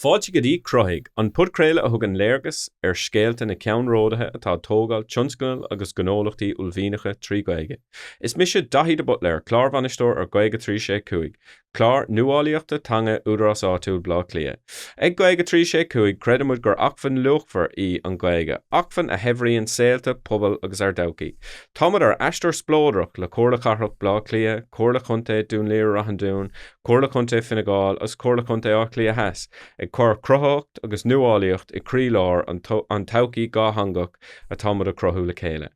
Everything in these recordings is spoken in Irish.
Fáilte go dtí Cruthaigh, an podchraoladh a thugann léargas ar scéalta na ceannródaithe atá ag tógáil tionscnamh agus gnólachtaí uaillmhianacha trí Ghaeilge. Is mise Daithí de Buitléar, Clárbhainisteoir ar Gaeilge 3 6 5, clár nuálaíochta teanga Údarás Áitiúil Bhaile Átha Cliath. Ag Gaeilge 3 6 5, creideann muid gur acmhainn luachmhar í an Ghaeilge, acmhainn a shaibhríonn saolta, pobail agus ár dtodhchaí. Tá muid ar aistear spleodrach le Comhairle Cathrach Bhaile Átha Cliath, Comhairle Contae Dún Laoghaire-Rath an Dúin, Comhairle Contae Fine Gall agus Comhairle Contae Átha Cliath Theas, ag cur cruthaitheacht agus nuálaíocht i gcroílár an todhchaí dhátheangach atá muid a chruthú le chéile.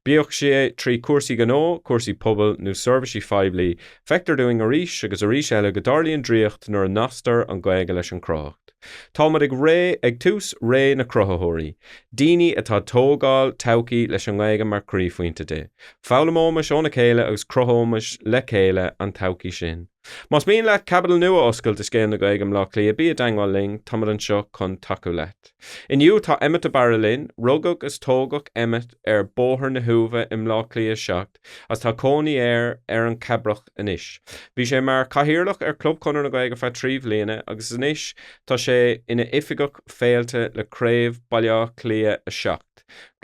Bíodh sé trí chúrsaí gnó, cúrsaí pobail nó seirbhísí poiblí, feictear dúinn arís agus arís eile go dtarlaíonn draíocht nuair a nasctar an Ghaeilge leis an chruthaitheacht. Tá muid ag ré ag tús ré na cruthaitheoirí, daoine atá ag tógáil todhchaí leis an nGaeilge mar chroíphointe di. Foghlaimeoimis óna chéile agus cruthóimis le chéile an todhchaí sin. Más mian leat caibidil nua a oscailt i scéal na Gaeilge i mBleá Cliath, bí i dteangmháil linn, táimid anseo chun tacú leat. Inniu tá Emmet de Barra linn. Rugadh is tógadh Emmet ar Bóthar na hUaimhe i mBleá Cliath 7 agus tá cónaí air ar an Chabrach anois. Bhí sé mar chathaoirleach ar Chlub Chonradh na Gaeilge feadh 3 bhliana agus anois tá sé ina oifigeach féilte le Craobh Baile Átha Cliath 7.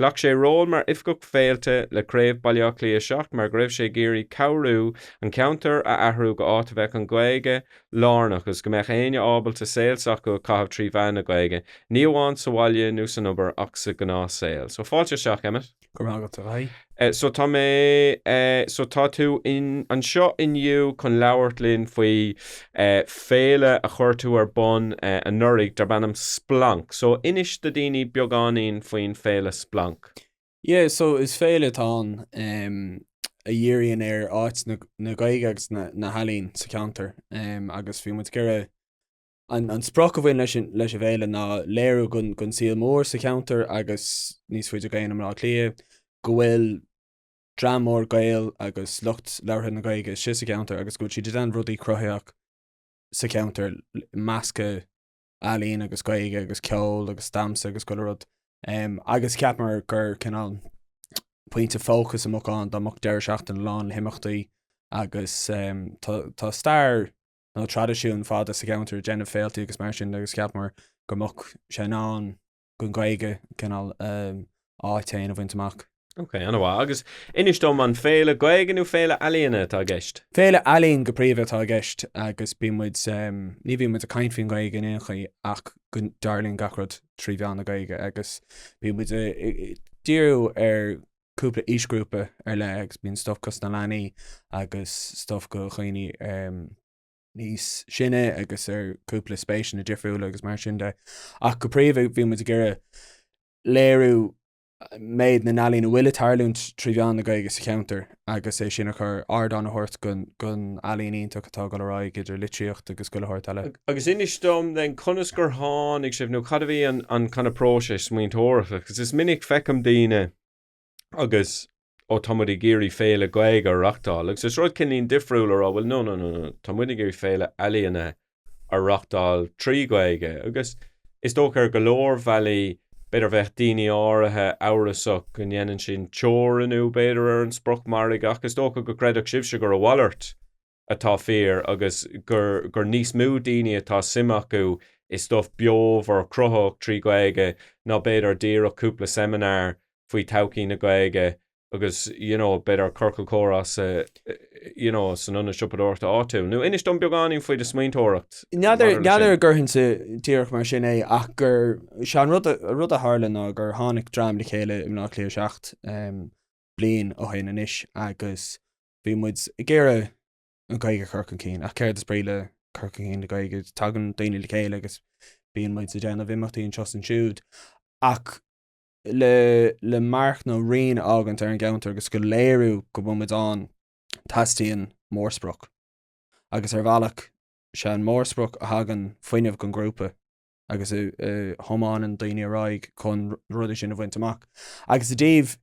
Ghlac sé ról mar Oifigeach Féilte le Craobh Baile Átha Cliath 7 mar go raibh sé ag iarraidh cabhrú an ceantar a athrú go áit a bheadh an Ghaeilge lárnach agus go mbeadh éinne ábalta saol s'acu a chaitheamh trí mheán na Gaeilge, ní amháin sa bhaile nó san obair ach sa ghnáthshaol. So fáilte isteach, Emmet. Go raibh maith agat, a Dhaithí. So tá mé, so tá tú in, anseo inniu chun labhairt linn faoi féile a chuir tú ar bun anuraidh darb ainm Splanc. So inis do daoine beagáinín faoin féile Splanc. Yeah, so is féile atá ann a dhíríonn ar áit na, na Gaeilge agus na, na healaíon sa cheantar agus bhí muid ag iarraidh An sprioc a bhain leis an bhféile ná léiriú don saol mór sa cheantar agus níos faide i gcéin i mBleá Cliath go bhfuil dream mór Gael agus lucht labhartha na Gaeilge istigh sa cheantar agus go bhfuil siad ag déanamh rudaí cruthaitheach sa cheantar, meascadh ealaín agus Gaeilge agus ceol agus damhsa agus chuile rud. Agus cheapamar gur cineál pointe fócais a mbeadh ann dá mbeadh deireadh seachtaine lán le himeachtaí agus tá stair nó traidisiún fada sa cheantar ag déanamh féiltí agus mar sin agus cheapamar go mbeadh sé in am don Ghaeilge cineál áit féin a bhaint amach. Ok, an-mhaith. Agus inis dom, an féile Gaeilge nó féile ealaíona atá i gceist? Féile ealaíon go príomha atá i gceist agus bíonn muid, ní bhíonn muid ag caint faoin Ghaeilge in aon chaoi ach go dtarlaíonn gach rud trí mheán na Gaeilge agus bíonn muid ag díriú ar cúpla aoisghrúpa ar leith agus bíonn stuff dos na leanaí agus stuff do dhaoine níos sine agus ar cúpla spéiseanna difriúla agus mar sin de. Ach go príomha bhí muid ag iarraidh léiriú méid na n-ealaíon a bhfuil ag tarlúint trí mheán na Gaeilge sa cheantar agus é sin a chur, ardán a thabhairt don ealaíon iontach atá ag dul ar aghaidh idir litríocht agus chuile shórt eile. Agus inis dom then conas gur tháinig sibh nó cad a bhí an an kind of próiseas smaointeoireachta agus is minic feicim daoine agus ó tá muid ag iarraidh féile Gaeilge a reachtáil agus is rud cineáilín difriúil a rá bhuel no no no no tá muid ag iarraidh féile ealaíona a reachtáil trí Ghaeilge agus is dócha ar go leor bhealaí b'fhéidir bheadh daoine áirithe amhrasach go ndéanann sin teorannú b'fhéidir ar an sprioc margaidh ach is dócha go gcreidfeadh sibhse gur a mhalairt atá fíor agus gur gur níos mó daoine atá suim acu i stuff beomhar cruthaitheach trí Ghaeilge ná b'fhéidir díreach cúpla seimineár faoi todhchaí na Gaeilge agus you know b'fhéidir ciorcal comhrá sa you know san ionad siopadóireachta áitiúil. Nó inis dom beagáinín faoi do smaointeoireacht N'fheadar n'fheadar an gcuirfinnse díreach mar sin é ach gur sé an rud a rud a tharla ná gur tháinig dream le chéile i mBleá Cliath 7 bliain ó shin anois agus Bhí muid ag iarraidh an Ghaeilge a chur chun cinn, ach céard is brí le cur chun cinn na Gaeilge? Tagann daoine le chéile agus bíonn muid ag déanamh imeachtaí anseo is ansiúd, ach le le marc nó rian a fhágaint ar an gceantar agus go léiriú go bhfuil muid ann, teastaíonn mórsprioc. Agus ar bhealach, sé an mórsprioc a thagann fuinneamh don ghrúpa agus a thiomáineann daoine ar aghaidh chun rudaí sin a bhaint amach. Agus i dtaobh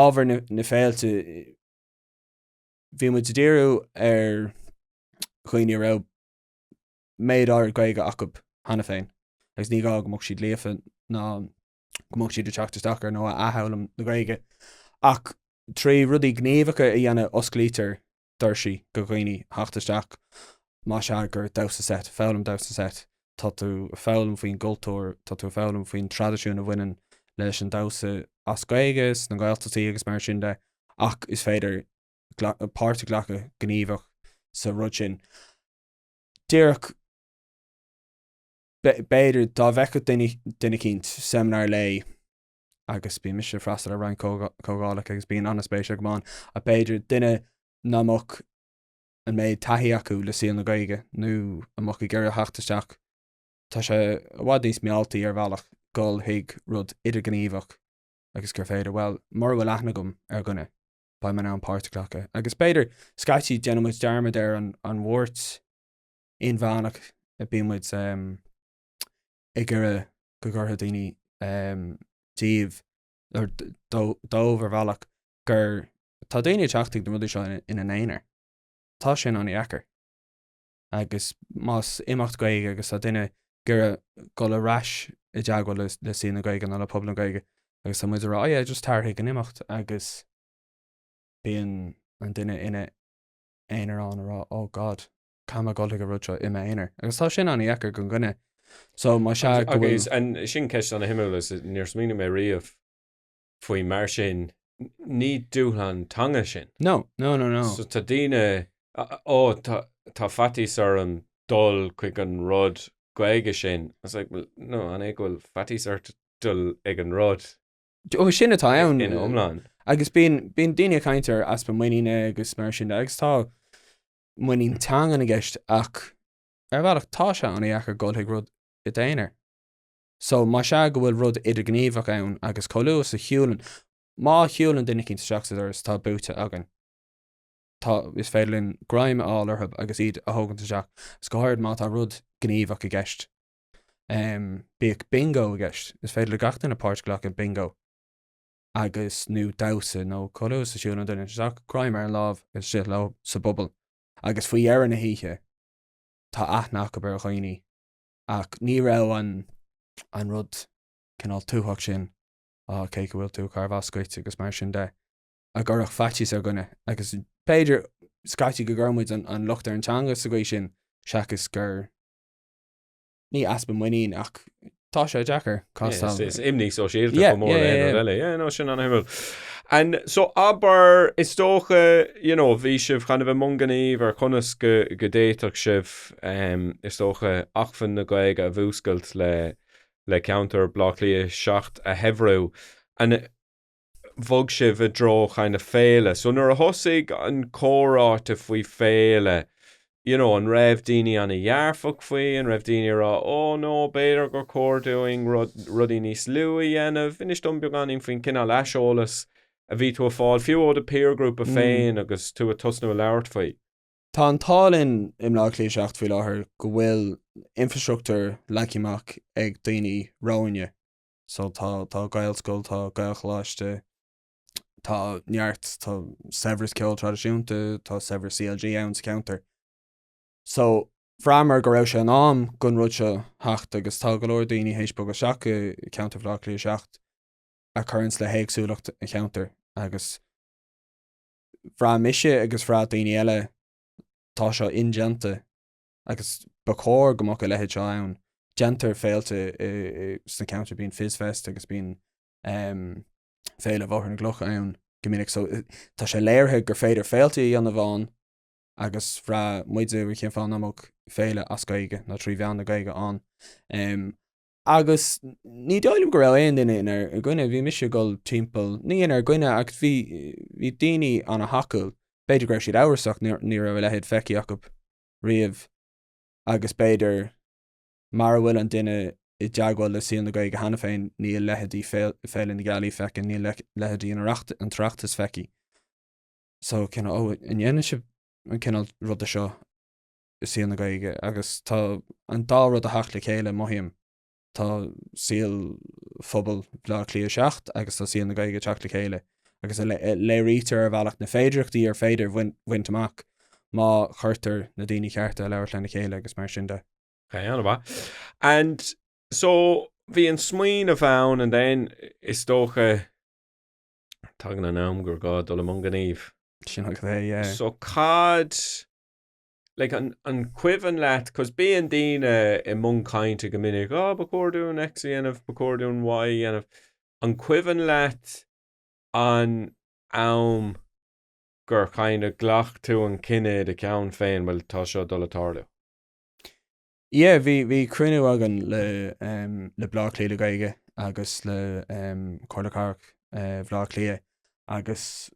ábhar na féilte, bhí muid ag díriú ar dhaoine a raibh méid áirid Gaeilge acu cheana féin agus ní gá go mbeadh siad líofa ná go mbeadh siad ag teacht isteach ar nó ag athfhoghlaim na Gaeilge ach trí rudaí gníomhacha a dhéanamh osclaítear doirsí do dhaoine theacht isteach más ea gur damhsa seit, foghlaim damhsa seit. Tá tú ag foghlaim faoin gcultúr, tá tú ag foghlaim faoin traidisiún a bhaineann leis an damhsa as Gaeilge sna Gaeltachtaí agus mar sin de ach is féidir páirt a ghlacadh gníomhach sa rud sin. Díreach b'fhéidir dá bhfeicfeadh duine duine eicínt seimineár lae agus bíonn mise ag freastal ar roinnt comhdhálacha agus bíonn an-spéis agam ann ach b'fhéidir duine nach mbeadh an méid taithí acu le saol na Gaeilge nó a mbeadh ag iarraidh theacht isteach, tá sé i bhfad níos mealltaí ar bhealach dul chuig rud idirghníomhach agus gur féidir, bhuel, mura bhfuil aithne agam ar dhuine, beidh mé in ann páirt a ghlacadh. Agus b'fhéidir, scaití, déanann muid dearmad ar an an bhuairt inmheánach a bíonn muid ag iarraidh go gcuirfidh daoine díobh, dóibh ar bhealach, gur tá daoine ag teacht chuig na rudaí seo ina n-aonar. Tá sin an-dheacair. Agus más imeacht Gaeilge agus tá duine ag iarraidh dul ar ais i dteagmháil le saol na Gaeilge nó le pobal na Gaeilge agus tá muid ag rá, oh yeah, just tar chuig an imeacht agus bíonn an duine ina aonar ann ag rá, oh God, caithfidh mé dul chuig an rud seo i m'aonar. Agus tá sin an-dheacair don dhuine. So más ea go bhfuil. Agus sin ceist ana-shuimiúil is níor smaoinigh mé riamh faoi mar sin, ní dúshlán teanga sin. No, no, no, no. So tá daoine, ó tá, tá faitíos orm dul chuig an rud Gaeilge sin. It's like, well, no, an é go bhfuil faitíos ort dul ag an rud Ó, sin atá ann. ina iomlán. Agus bíonn, bíonn daoine ag caint ar easpa muiníne agus mar sin de agus tá muinín teangan i gceist ach ar bhealach tá sé an-dheacair dul chuig rud i d'aonar. So, más ea go bhfuil rud idirghníomhach ann agus chomh luath is a shiúlann, má shiúlann duine eicínt isteach sa doras, tá buaite againn. Tá, is féidir linn greim a fháil orthu agus iad a thógaint isteach, agus go háirid má tá rud gníomhach i gceist. Um, bíodh bingo i gceist, is féidir le gach duine páirt a ghlacadh i bingo agus, nó damhsa, nó chomh luath is a shiúlann duine isteach, greim ar an lámh agus isteach leo sa bpobal. Agus faoi dheireadh na hoíche, tá aithne acu ar dhaoine Ach ní raibh an an rud cineál tuathach sin, á, cé go bhfuil tú, cárbh as dhuit agus mar sin de, a gcuirfeadh faitíos ar dhuine. Agus b'fhéidir scaití go gcuireann muid an an locht ar an teanga sa gcaoi sin seachas gur, ní easpa muinín ach tá sé deacair castáil. Is imní sóisialta chomh mór le aon rud eile. Yeah, no, sin an-shuimiúil. And so abair, is dócha, you know, bhí sibh kind of i mbun gnímh ar conas go go d'fhéadfadh sibh, em, is dócha, acmhainn na Gaeilge a mhúscailt le le ceantar Bhaile Átha Cliath 7 a shaibhriú. And bhog sibh i dtreo kind of féile. So nuair a thosaigh an comhráite faoi féile, you know, an raibh daoine ana-dhearfach faoi, an raibh daoine ag rá, oh no, b'fhéidir gur chóir dúinn rud, rudaí níos lú a dhéanamh. Inis dom beagáinín faoin cineál aiseolas a bhí tú ag fáil, fiú ó do peer grúpa féin agus tú ag tosnú ag labhairt faoi. Tá an t-ádh linn i mBleá Cliath 7 faoi láthair go bhfuil infrastruchtúr leagtha amach ag daoine romhainne. So tá, tá Gaelscoil, tá Gaelcholáiste, tá neart, tá saibhreas ceoil traidisiúnta, tá saibhreas CLG ann sa cheantar. So bhraitheamar go raibh sé in am don rud seo theacht agus tá go leor daoine théis bogadh isteach go ceantar Bhaile Átha Cliath 7 a chuireanns le héagsúlacht an cheantair agus bhraith mise agus bhraith daoine eile tá seo indéanta agus ba chóir go mbeadh a leithéid seo ann. Déantar féilte sna ceantair, bíonn Fizz Fest agus bíonn Féile Bhóthar na gCloch ann go minic so tá sé léirithe gur féidir féilte a dhéanamh ann agus bhraith muide cén fáth nach mbeadh féile as Gaeilge nó trí mheán na Gaeilge ann. Agus ní dóigh liom go raibh aon duine inár gcoinne, bhí mise ag dul timpeall, ní inár gcoinne ach bhí, bhí daoine ana-thacúil, b'fhéidir go raibh siad amhrasach, ní raibh a leithéid feicthe acu riamh agus b'fhéidir mara bhfuil an duine i dteagmháil le saol na Gaeilge cheana féin, níl leithéidí Féile na Gealaí feicthe, níl leithéidí an tOireachtas feicthe. So, cineál, ó, an ndéanann sibh an cineál ruda seo? i saol na Gaeilge agus tá an dá rud ag theacht le chéile, mothaím. Tá saol phobal Bhaile Átha Cliath 7 agus tá saol na Gaeilge ag teacht le chéile agus léirítear ar bhealach na féidearthachtaí ar féidir a bhaint amach má chuirtear na daoine cearta ag labhairt lena chéile agus mar sin de. Okay, an-mhaith. And so bhí an smaoineamh ann and then is dócha tagann an am gur gá dul i mbun gnímh. Sin agat é, yeah. So cad. Like, an, an cuimhin leat, cos bíonn daoine i mbun cainte go minic, oh, ba chóir dúinn X a dhéanamh, ba chóir dúinn Y a dhéanamh. An cuimhin leat an am gur kind of ghlac tú an cinneadh i do cheann féin, bhuel, tá seo dul a tarlú? Yeah, bhí, bhí cruinniú againn le, um, le Bleá Cliath le Gaeilge agus le, um, Comhairle Cathrach, eh, Bhleá Cliath agus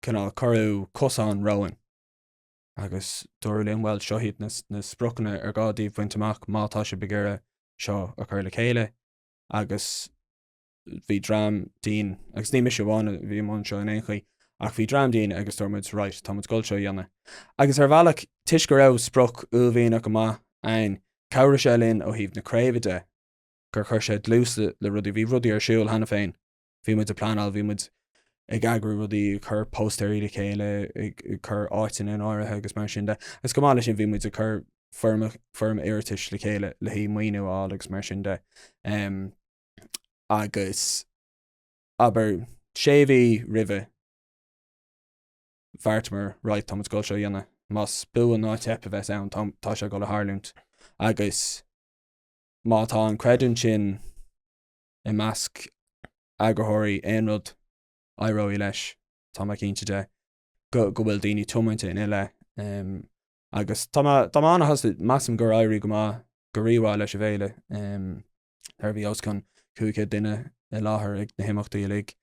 cineál cuireadh cosán romhainn agus dúradh linn, bhuel, seo iad na, na spriocanna ar gá daoibh bhaint amach má tá sibh ag iarraidh seo a chur le chéile agus bhí dream dínn, agus ní mise amháin a bhí i mbun seo in aon chaoi, ach bhí dream dínn agus dúirt muid, right, tá muid ag dul seo a dhéanamh. Agus ar bhealach, toisc go raibh sprioc uaillmhianach go maith ann, chabhraigh sé linn ó thaobh na craoibhe de, gur chuir sé dlús le rudaí, bhí rudaí ar siúl cheana féin. Bhí muid ag pleanáil, bhí muid ag eagrú rudaí, ag cur póstaeirí le chéile, ag cur áiteanna in áirithe agus mar sin de. Agus chomh maith leis sin bhí muid ag cur foirm, foirm iarratais le chéile le haghaidh maoiniú a fháil agus mar sin de. Um, agus abair sé mhí roimhe bheartaíomar, right, tá muid ag dul seo a dhéanamh. Más bua ná teip a bheas ann, tá, tá sé ag dul a tharlúint. Agus má tá an creidiúint sin i measc eagraitheoirí aon rud, éireoidh leis, tá mé cinnte de, go go bhfuil daoine tiomáinte ina leith. Agus tá mé tá mé an-shásta, measaim gur éirigh go maith, go rímhaith leis an bhféile. Bhí os cionn 500 duine i láthair ag na himeachtaí uilig,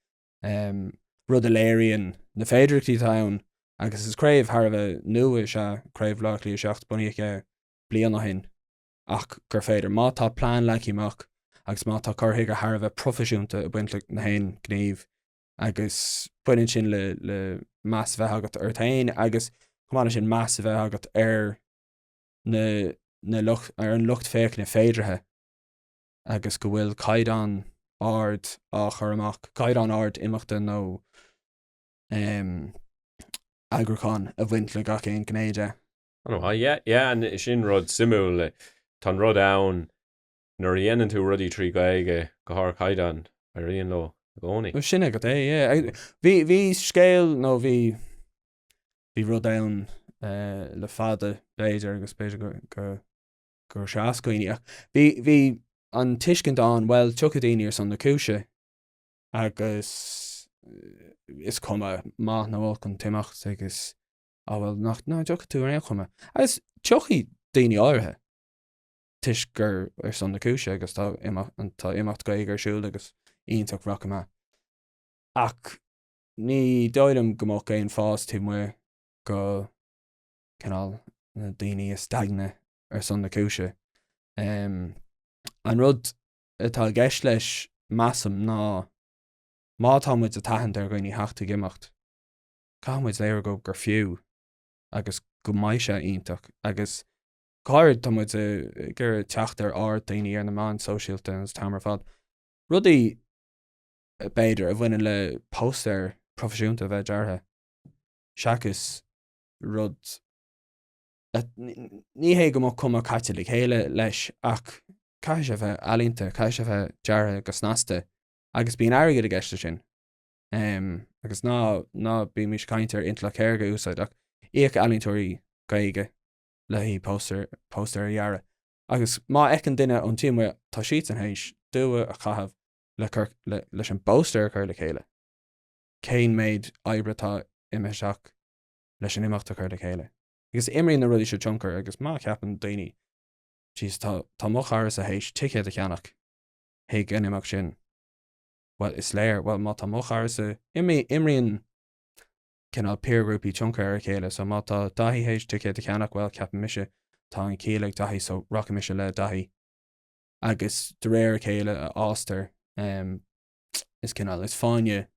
rud a léiríonn na féidearthachtaí atá ann agus is craobh thar a bheith nua is ea Craobh Bhaile Átha Cliath 7, bunaíodh é bliain ó shin. ach gur féidir, má tá plean leagtha amach agus má tá cur chuige thar a bheith proifisiúnta ag baint le na haon ghníomh agus baineann sin le le meas a bheith agat ort féin agus chomh maith leis sin meas a bheith agat ar na na lucht ar an lucht féachana féideartha agus go bhfuil caighdeán ard á chur amach, caighdeán ard imeachta nó um, eagrúcháin ag baint le gach aon ghné de. An-mhaith, yeah, yeah, and sin rud suimiúil, tá an rud ann nuair a dhéanann tú rudaí trí Ghaeilge go hardchaighdeán, éiríonn leo i gcónaí. Bhuel sin agat é, yeah. Bhí, bhí scéal nó bhí, bhí rud ann le fada b'fhéidir agus b'fhéidir go, go, gur sheas daoine ach bhí, bhí an tuiscint ann, bhuel tiocfaidh daoine ar son na cúise agus is cuma maith nó olc an t-imeacht agus Á bhuel, nach, ná tiocfaidh tú ar aon chuma. Agus tiocfaidh daoine áirithe toisc gur ar son na cúise agus tá imeacht, tá imeacht Gaeilge ar siúl agus iontach rachaidh mé. Ach ní dóigh liom go mbeadh aon fás taobh amuigh go cineál na daoine is daingne ar son na cúise. An rud atá i gceist leis, measaim, ná má tá muid ag tathant ar dhaoine theacht chuig imeacht, caithfidh muid léiriú dóibh gur fiú agus go mbeidh sé iontach agus go háirid tá muid ag iarraidh teacht ar aird daoine ar na meáin sóisialta an t-am ar fad. Rudaí, b'fhéidir, a bhaineann le póstaer proifisiúnta a bheith deartha seachas rud ní hé go mbeadh cuma caite le chéile leis ach caithfidh sé bheith ealaíonta, caithfidh sé bheith deartha go snasta agus bíonn airgead i gceist leis sin. Agus ná, ná bímis ag caint ar intleacht shaorga a úsáid ach íoc ealaíontóirí Gaeilge le haghaidh póstaer, póstaer a dhearadh. Agus má fheiceann duine ón taobh amuigh, tá siadsan théis dua a chaitheamh le cur, le, leis an bpóstaer a chur le chéile. Cén méid oibre atá imithe isteach leis an imeacht a chur le chéile? Agus imríonn na rudaí seo tionchar agus má cheapann daoine, jeez, tá, tá mo charasa théis ticéad a cheannach chuig an imeacht sin. bhuel, is léir, bhuel, má tá mo charasa, imríonn cineál piarghrúpaí tionchar ar a chéile, so má tá Daithí théis ticéad a cheannach, bhuel, ceapann mise, tá an chiall ag Daithí, so rachaidh mise le Daithí. Agus de réir a chéile a fhástar, is cineál, is fáinne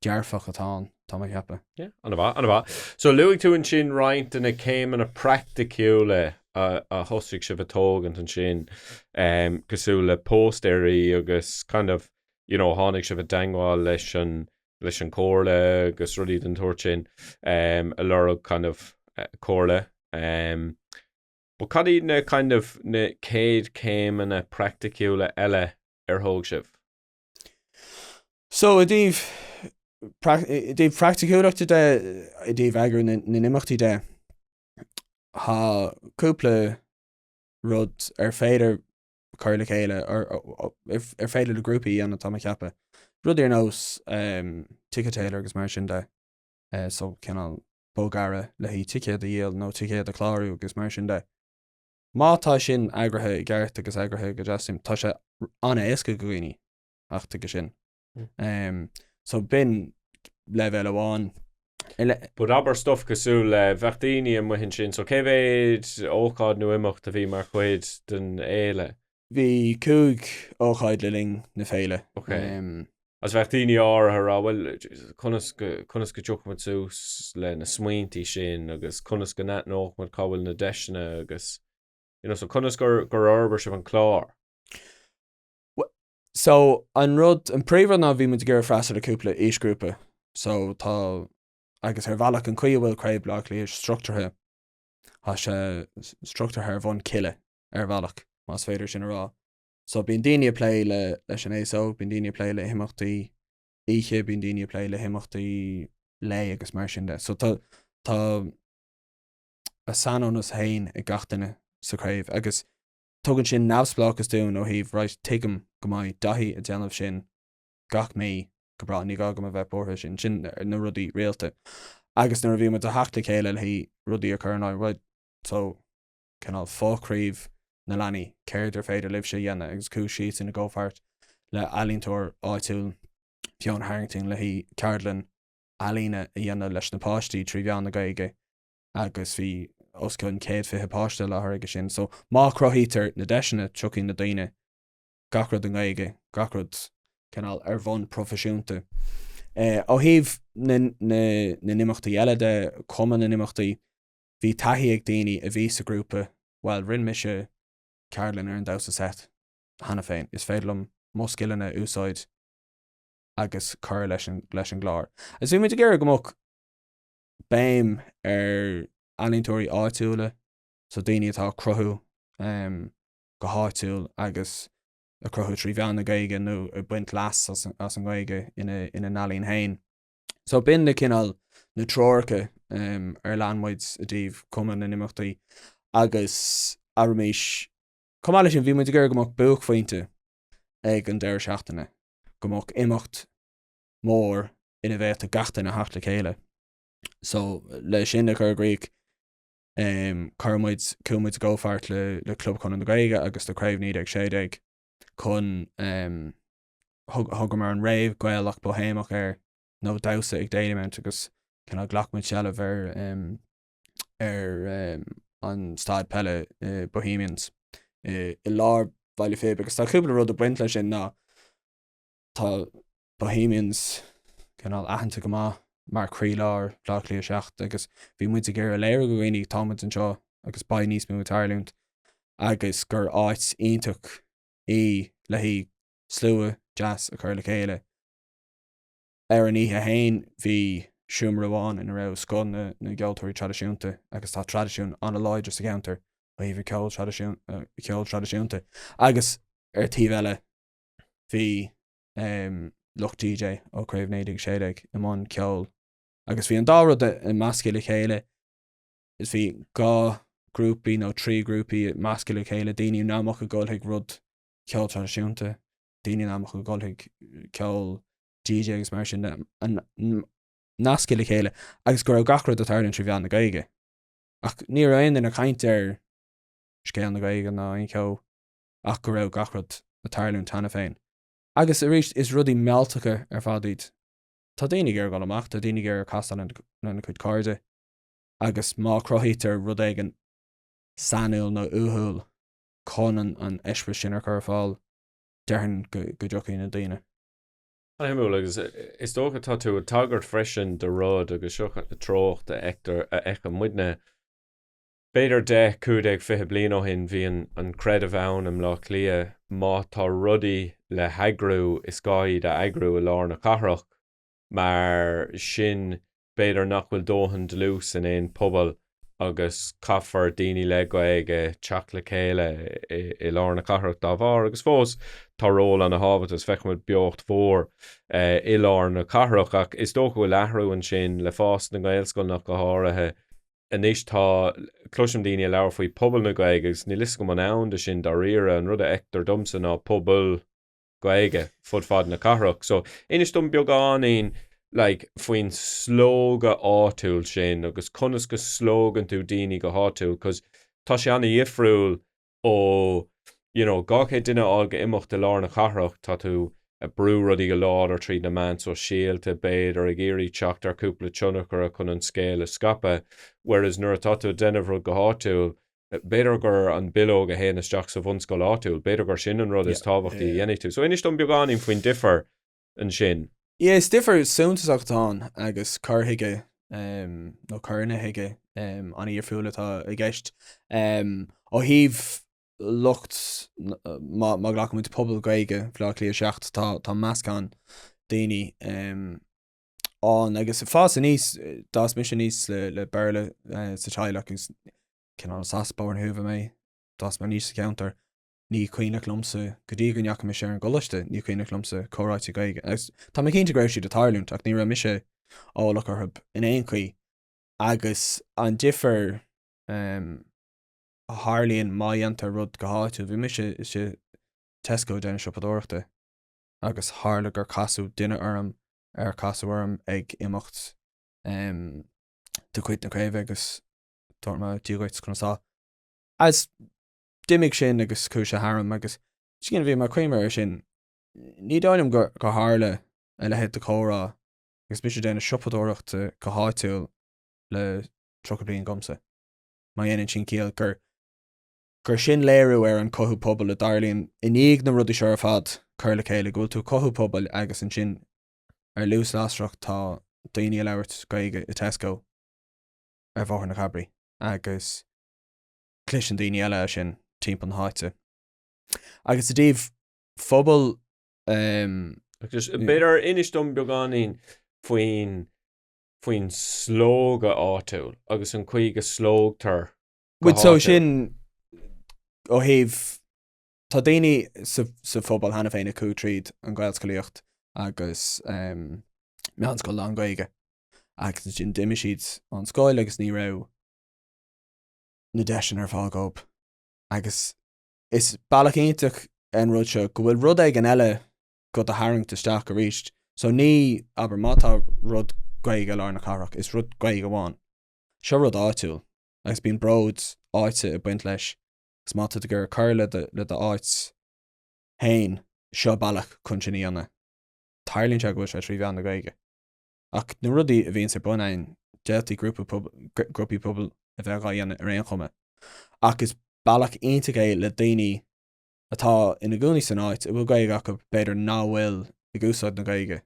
dearfach atá ann, tá mé ag ceapadh. Yeah, an-mhaith, an-mhaith. So luaigh tú ansin roinnt de na céimeanna praiticiúla a a thosaigh sibh a tógaint ansin, um, cosúil le póstaeirí agus kind of, you know, tháinig sibh i dteangmháil leis an leis an comhairle agus rudaí den tsórt sin, um, a lorg kind of eh, comhairle. Um, but cad iad na kind of na céad céimeanna praiticiúla eile ar thóg sibh? So, i dtaobh, i dtaobh praiticiúlachta de, i dtaobh eagrú na n-imeachtaí de, Tá cúpla rud ar féidir cur le chéile, ar féidir le grúpaí a dhéanamh, tá mé ag ceapadh. Rudaí ar nós Ticket Tailor agus mar sin de, so cineál bogearra le haghaidh ticéad a dhíol nó ticéad a chlárú agus mar sin de. Má tá sin eagraithe i gceart agus eagraithe go deas, tá sé an-éasca do dhaoine theacht chuige sin. So b'in leibhéal amháin. But abair stuff cosúil le, bheadh daoine amuigh ansin, so cé mhéad ócáid nó imeacht a bhí mar chuid den fhéile? Bhí 5 ócáid le linn na féile. Ok. Agus bheadh daoine áirithe ag rá, bhuel, conas go, conas go dtiocfaidh muid suas le na smaointí sin agus conas go n-aithneoidh muid cá bhfuil na deiseanna agus, you know, so conas gur, gur fhorbair sibh an clár? So, an rud, an príomhrud ná bhí muid ag iarraidh freastal ar cúpla aoisghrúpa. So, tá, agus ar bhealach an chaoi a bhfuil Craobh Bhaile Átha Cliath struchtúrtha, tá sé struchtúrtha ar bhonn cille, ar bhealach, más féidir sin a rá. So, bíonn daoine ag plé le, leis an aos óg, bíonn daoine ag plé le himeachtaí oíche, bíonn daoine ag plé le himeachtaí lae agus mar sin de. So, tá, tá a saineolas féin ag gach duine sa chraobh agus Tugann sin neamhspleáchas dúinn ó thaobh, right, tuigim go mbeidh Daithí ag déanamh sin gach mí, go breá, ní gá dom a bheith buartha sin, sin na rudaí rialta. Agus nuair a bhí muid ag theacht le chéile le haghaidh rudaí a chur in aghaidh, right, so, cineál fo-chraobh na leanaí, céard ar féidir libhse a dhéanamh agus chuaigh siadsan i gcomhpháirt le ealaíontóir áitiúil, Fiona Harrington, le haghaidh ceardlann ealaíne a dhéanamh leis na páistí trí mheán na Gaeilge. agus bhí os cionn 120 páiste i láthair aige sin. So má chruthaítear na deiseanna, tiocfaidh na daoine, gach rud i nGaeilge, gach rud cineál ar bhonn proifisiúnta. Ó thaobh na n-imeachtaí eile de, cuma na n-imeachtaí, bhí taithí ag daoine a bhí sa ghrúpa, bhuel, rinne mise ceardlann ar an damhsa seit cheana féin, is féidir liom mo scileanna a úsáid agus cur leis an gclár. Agus bhí muid ag iarraidh go mbeadh béim ar ealaíontóirí áitiúla, so daoine atá ag cruthú go háitiúil agus ag cruthú trí mheán na Gaeilge nó ag baint leas as an nGaeilge ina n-ealaín féin. So b'in na cineál na treoracha ar lean muid i dtaobh cuma na n-imeachtaí agus abraimis, chomh maith leis sin bhí muid ag iarraidh go mbeadh buaicphointe ag an deireadh seachtaine, go mbeadh imeacht mór ina bhféadfadh gach duine theacht le chéile. So le sin a chur i gcrích, um, chuir muid, chuaigh muid i gcomhpháirt le, le Club Chonradh na Gaeilge agus le Craobh 1916 chun, um, thug, thugamar an Rave Gaelach Boihéamach air, nó damhsa ag Dalymount agus cineál ghlac muid seilbh ar, um, ar um, an staid peile uh, Bohemians i, i lár Bhaile Phib agus tá cúpla rud ag baint leis sin ná Tá Bohemians cineál aitheanta go maith mar chroílár Bhaile Átha Cliath 7 agus bhí muid ag iarraidh a léiriú do dhaoine tá muid anseo agus beidh níos mó ag tarlúint agus gur áit iontach í le haghaidh slua deas a chur le chéile. Ar an oíche féin bhí seomra amháin ina raibh scoth na gceoltóirí traidisiúnta agus tá traidisiún an-láidir sa cheantar ó thaobh an cheoil traidisiúnta agus ar taobh eile bhí lucht DJ ó Craobh 1916 i mbun ceoil agus bhí an dá rud measctha le chéile. Is bhí dhá grúpaí nó trí grúpaí measctha le chéile, daoine nach mbeadh ag dul chuig rud ceol traidisiúnta, daoine nach mbeadh ag dul chuig ceol DJ agus mar sin de, nasctha le chéile agus go raibh gach rud ag tarlúint trí mheán na Gaeilge. Ach ní raibh aon duine ag caint ar scéal na Gaeilge ná aon cheo. ach go raibh gach rud ag tarlúint cheana féin. Agus arís, is rudaí mealltacha ar fad iad. Tá daoine ag iarraidh dul amach, tá daoine ag iarraidh castáil lena gcuid cairde, agus má chruthaítear rud éigin sainiúil nó uathúil chun an eispéireas sin a chur ar fáil, déarfainn go dtiocfaidh na daoine. An-shuimiúil, agus is dócha tá tú ag tagairt freisin do rud, agus seo treocht a fheictear, a fheiceann muidne, B'fhéidir 10, 15, 20 bliain ó shin bhí an creideamh ann i mBleá Cliath má tá rudaí le heagrú is gá iad a eagrú i lár na cathrach mar sin b'fhéidir nach bhfuil dóthain dlús in aon pobal agus caithfear daoine le Gaeilge teacht le chéile i lár na cathrach dá bharr agus fós tá ról ana thábhachtach is feicimid beocht mhór i lár na cathrach ach is dócha go bhfuil athrú ansin le fás na nGaelscoileanna go háirithe. Anois tá, cloisim daoine ag labhairt faoi pobal na Gaeilge agus níl fhios agam an ann do sin dáiríre, an rud a fheictear domsa ná pobal Gaeilge fud fad na cathrach. So, inis dom beagáinín like faoin slógadh áitiúil sin agus conas go slógann tú daoine go háitiúil 'cause tá sé an-dhifriúil ó you know 200 duine a fháil go imeacht i lár na cathrach, tá tú ag brú rudaí go láidir tríd na meáin sóisialta, b'fhéidir, ag iarraidh teacht ar cúpla tionchaire chun an scéal a scaipeadh, whereas nuair atá tú ag déanamh rud go háitiúil, b'fhéidir gur an bileog a théann isteach sa bhunscoil áitiúil, b'fhéidir gur sin an rud is tábhachtaí a dhéanfaidh tú. So inis dom beagáinín faoin difear ansin. Yeah, is difear suntasach atá ann agus cur chuige nó curanna chuige an-dhifriúil atá i gceist. Ó thaobh lucht, má ghlacann muid pobal Gaeilge Bhaile Átha Cliath 7, tá tá meascán daoine ann agus ag fás aníos, d'fhás mise aníos le le Béarla sa teaghlach agus cineál is as Bóthar na hUaimhe mé, d'fhás mé aníos sa cheantar. Ní cuimhneach liomsa, go dtí go ndeachaigh mise ar an gcoláiste, ní cuimhneach liomsa comhráite Gaeilge. Agus tá mé cinnte go raibh siad ag tarlúint ach ní raibh mise eolach orthu in aon chaoi. Agus an difear a tharlaíonn má dhéantar rud go háitiúil, bhí mise istigh Tesco ag déanamh siopadóireachta agus tharla gur casadh duine orm ar casadh orm ag imeacht de chuid na craoibhe agus dúirt mé Dia dhuit conas tá. Agus d'imigh sin agus chuaigh sé tharam agus sin bhí mé ag cuimhneamh air sin. Ní dóigh liom gur tharla a leithéid de chomhrá agus mise ag déanamh siopadóireachta go háitiúil le 30 bliain agamsa. Má dhéanann sin ciall gur gur sin léiriú ar an chothú pobail a dtarlaíonn i ndiaidh na rudaí seo ar fad cur le chéile, go bhfuil tú ag cothú pobail agus ansin ar luas lasrach tá daoine ag labhairt Gaeilge i Tesco ar Bhóthar na Cabraí agus cloiseann daoine eile é sin timpeall na háite. Agus i dtaobh phobal. Agus b'fhéidir inis dom beagáinín faoin faoin slógadh áitiúil agus an chaoi go slógtar go háitiúil. So sin ó thaobh tá daoine sa sa phobal cheana féin a chuaigh tríd an Ghaelscolaíocht agus meánscoil lán-Ghaeilge agus ansin d'imigh siad ón scoil agus ní raibh na deiseanna ar fáil dhóibh. Agus is bealach iontach an rud seo go bhfuil rud éigin eile do do tharraingt isteach arís. So ní, abair, má tá rud Gaeilge i lár na cathrach, is rud Gaeilge amháin. Seo rud áitiúil agus bíonn bród áite ag baint leis agus má tá tú ag iarraidh cur le do, le d'áit féin, seo bealach chun sin a dhéanamh. Tarlaíonn sé go bhfuil sé trí mheán na Gaeilge. Ach na rudaí a bhíonns ar bun againn, d'fhéadfaí grúpa grúpaí pobail a bheith dhá dhéanamh ar aon chuma. Ach is bealach iontach é le daoine atá ina gcónaí san áit, a bhfuil Gaeilge acu, b'fhéidir nach bhfuil ag úsáid na Gaeilge,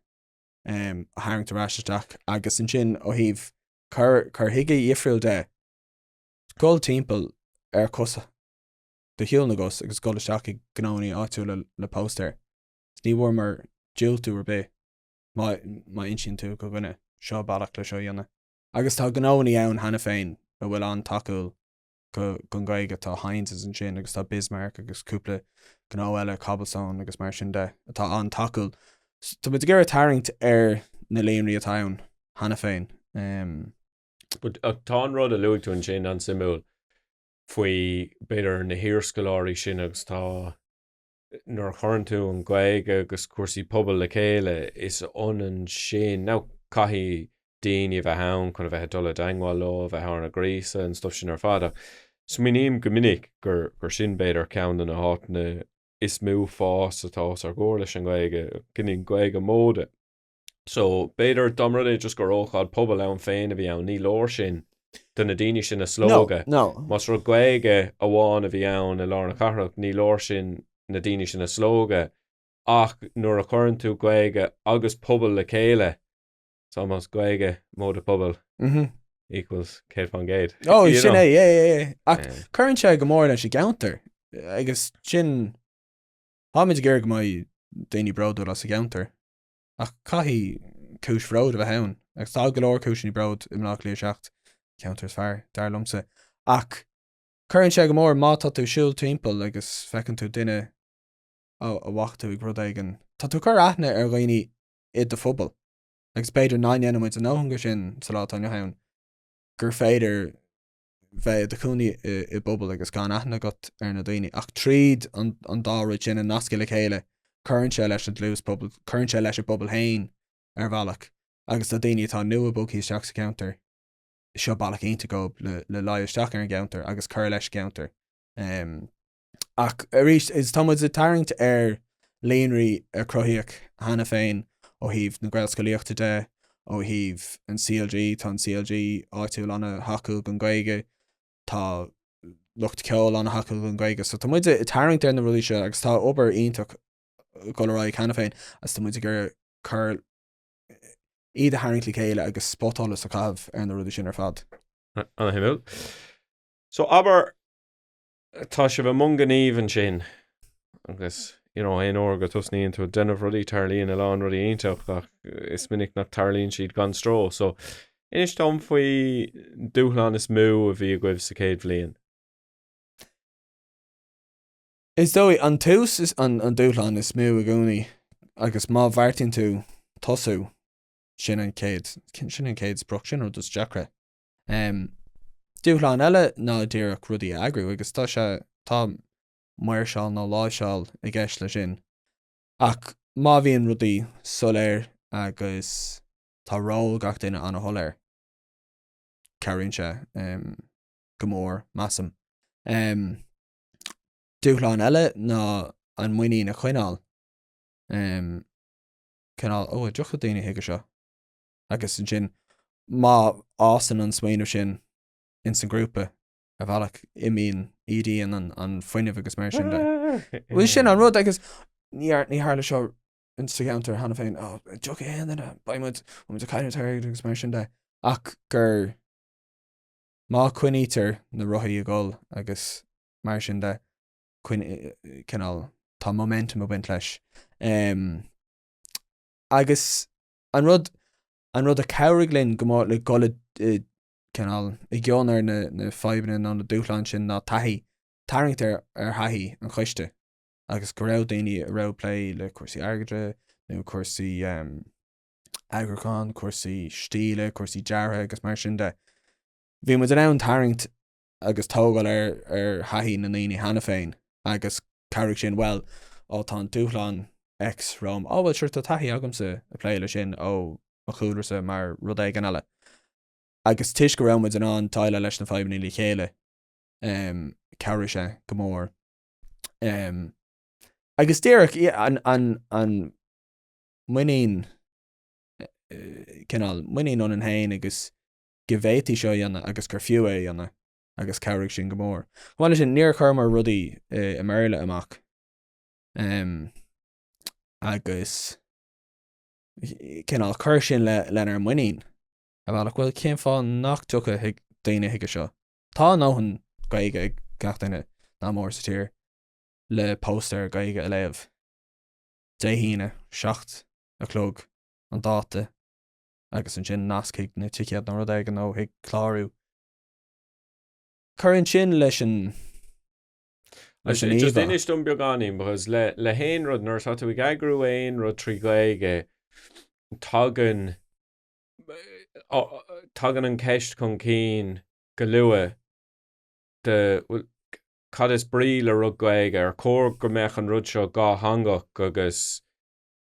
a tharraingt ar ais isteach. Agus ansin ó thaobh cur cur chuige dhifriúil de, dul timpeall ar cosa, de shiúl na gcos agus dul isteach i gnónna áitiúla le póstaer. Ní bhfuaireamar diúltú ar bith. má má insíonn tú go dhuine, seo bealach le seo a dhéanamh. Agus tá gnóannaí ann cheana féin a bhfuil an-tacúil go don Ghaeilge, tá Heinz's ansin agus tá Bismarck agus cúpla gnó eile, Cobblestone agus mar sin de, atá an-tacúil. Tá muid ag iarraidh tarraingt ar na líonraí atá ann cheana féin. But tá an rud a luaigh tú ansin an-suimiúil faoi b'fhéidir na hiarscoláirí sin agus tá nuair a chuireann tú an Ghaeilge agus cúrsaí pobail le chéile, is ionann sin, now caithfidh daoine a bheith ann chun a bheith ag dul i dteangmháil leo, a bheith arna ngríosadh, an stuff sin ar fad, ach smaoiním go minic gur, gur sin b'fhéidir ceann de na háiteanna is mó fás atá os ár gcomhair leis an nGaeilge, cineál Gaeilge móide. So, b'fhéidir dá mba rud é just gur ócáid pobail ann féin a bhí ann, ní leor sin do na daoine sin a slógadh. No, no. Más rud Gaeilge amháin a bhí ann i lár na cathrach, ní leor sin na daoine sin a slógadh. Ach nuair a chuireann tú Gaeilge agus pobal le chéile, it's almost Gaeilge móide pobal equals 100%. Oh, sin é, yeah, yeah, yeah. Ach cuireann sé go mór leis an gceantar agus sin, táimid ag iarraidh go mbeidh daoine bródúil as a gceantar. Ach caithfidh cúis bhróid a bheith ann, agus tá go leor cúiseanna bróid i mBaile Átha Cliath 7, ceantar is fearr, dar liomsa. Ach cuireann sé go mór má tá tú ag siúl timpeall agus feiceann tú duine a bhfaca tú ag rud éigin, tá tú ag cur aithne ar dhaoine i do phobal. Agus b'fhéidir nach ndéanann muid a ndóthain de sin sa lá atá inniu ann, gur féidir. bheith i do chónaí i bpobal agus gan aithne agat ar na daoine ach tríd an dá rud sin a nascadh le chéile cuireann sé leis an dlús pobail, cuireann sé leis an bpobal féin ar bhealach agus do daoine atá nua bogtha isteach sa cheantar seo bealach iontach dóibh le le luí isteach ar an gceantar agus cur leis an gceantar. Ach arís, is tá muid ag tarraingt ar líonraí a cruthaíodh cheana féin ó thaobh na Gaelscolaíochta de, ó thaobh an CLG, tá an CLG áitiúil ana-thacúil don Ghaeilge, tá lucht ceoil ana-thacúil don Ghaeilge. So tá muid ag tarraingt ar na rudaí seo agus tá obair iontach ag dul ar aghaidh cheana féin agus tá muid ag iarraidh cur iad a tharraingt le chéile agus spotsholas a chaitheamh ar na rudaí sin ar fad. Ana-shuimiúil. So abair tá sibh i mbun gnímh ansin agus you know aon uair go tosnaíonn tú ag déanamh rudaí tarlaíonn a lán rudaí iontach ach is minic nach tarlaíonn siad gan stró. So inis dom faoi dúshlán is mó a bhí agaibh sa chéad bhliain. Is dóigh, an tús is an an dúshlán is mó i gcónaí agus má bheartaíonn tú tosú, sin an chéad, sin an chéad sprioc, sin an rud is deacra. Dúshlán eile ná díreach rudaí a eagrú agus tá sé, tá maoirseáil nó láimhseáil i gceist leis sin. Ach má bhíonn rudaí soiléir agus tá ról gach duine ana-shoiléir, cabhraíonn sé go mór, measaim. Dúshlán eile ná an muinín a choinneáil. Cineál, ó, an dtiocfaidh daoine chuige seo? agus ansin má fhásann an smaoineamh sin ins an grúpa ar bhealach imíonn, ídíonn an, an fuinneamh agus mar sin de. Bhuel sin an rud agus ní, ní tharla seo ins sa cheantar cheana féin, ó, tiocfaidh aon duine, beidh muid, beidh muid ag cailliúint airgid agus mar sin de. Ach gur má coinnítear na rothaí ag dul agus mar sin de, cineál, tá momentum ag baint leis. Um, agus An rud, an rud a chabhraigh linn go mór le dul i, i, cineál, i gcion ar na, na fadhbanna nó na dúshláin sin ná taithí, tarraingt ar, ar thaithí an choiste agus go raibh daoine a raibh ag plé le cúrsaí airgeadra nó cúrsaí eagrúcháin, cúrsaí stíle, cúrsaí deartha agus mar sin de. Bhí muid in ann tarraingt agus tógáil ar ar thaithí na ndaoine cheana féin agus chabhraigh sin, bhuel, ó tá an dúshlán X romham, ó bhuel sure tá taithí agamsa ag plé leis sin ó mo chúlrasa mar rud éigin eile. Agus toisc go raibh muid in ann déileáil leis na fadhbanna le chéile, chabhraigh sé go mór. Agus díreach an, an, an muinín, cineál muinín ionainn féin agus go bhféadfaí seo a dhéanamh agus gur fiú é a dhéanamh agus chabhraigh sin go mór. Chomh maith leis sin, níor chuireamar rudaí i mBéarla amach agus cineál chuir sin le lenár muinín ar bhealach, bhuel cén fáth nach dtiocfadh daoine chuige seo? Tá a ndóthain Gaeilge ag gach duine nach mór sa tír le póstaer Gaeilge a léamh. Dé hAoine, 7 a chlog an dáta. agus ansin nasc chuig na ticéid nó rud éigin nó chuig clárú. Cuireann sin leis an leis an Just íomhá. inis dom beagáinín because le le haon rud nuair atá tú ag eagrú aon rud trí Ghaeilge tagann tagann an ceist chun cinn go luath de bhuel cad is brí le rud Gaeilge ar chóir go mbeadh an rud seo dátheangach agus